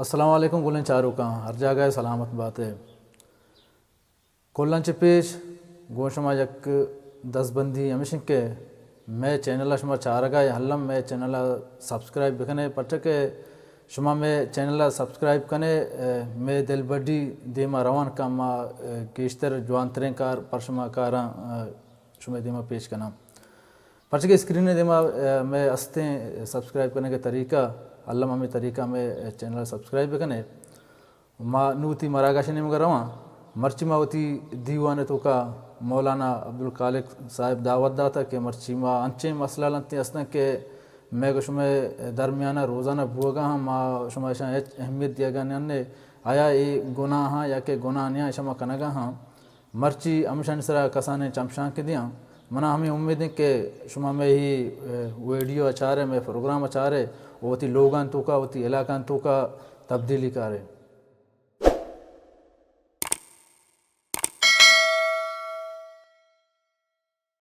السلام علیکم گلیں چاروکاں، ہر جاگہ ءَ سلامت بات ئے۔ کلاں چہ پیش گوں شما یک دزبندی ہمیش انت کہ مئے چینل ءَ شما چارگ ءَ الم مئے چینل ءَ سبسکرائب بکن ئے، پرچا کہ شما مئے چینل ءَ سبسکرائب کن ئے، اے، مئے دلبڈی دیما روان کن، ما، اے، گیشتر جوانتریں کار پر شما کاراں، اے، شمئے دیما پیش کناں۔ پرچا کہ اسکرین ءِ دیما، اے، مئے استیں سبسکرائب کنگ ءِ طریقہ، الم ہمے طریقہ مئے چینل ءَ سبسکرائب بکن ئے۔ ما نوں وتی مراگش ءِ نیمگ ءَ رواں۔ مرچی ما وتی دیوان ءِ توکا مولانا عبدالخالق صاحب دعوت داتگ کہ مرچی ما انچیں مسئلہ لنتے ہستاں کہ مئے گوں شمئے درمیان ءَ روزانہ بوگ ءَ ہاں، ما شما اشاں ہچ اہمیت دیگ ءَ نہ ایں۔ آیا اے گناہ ہاں یا کہ گناہ نیاں، اشاں ما کنگ ءَ ہاں۔ مرچی ہمشانی سرا کسانیں چمشانکے دیاں۔ منا ہمے امید انت کہ شما مئے اے، اے، ویڈیو ءَ چارئے، مئے پروگرام ءَ چارئے، و وتی لوگاں توکا، وتی علاقاں توکا تبدیلی کارئے۔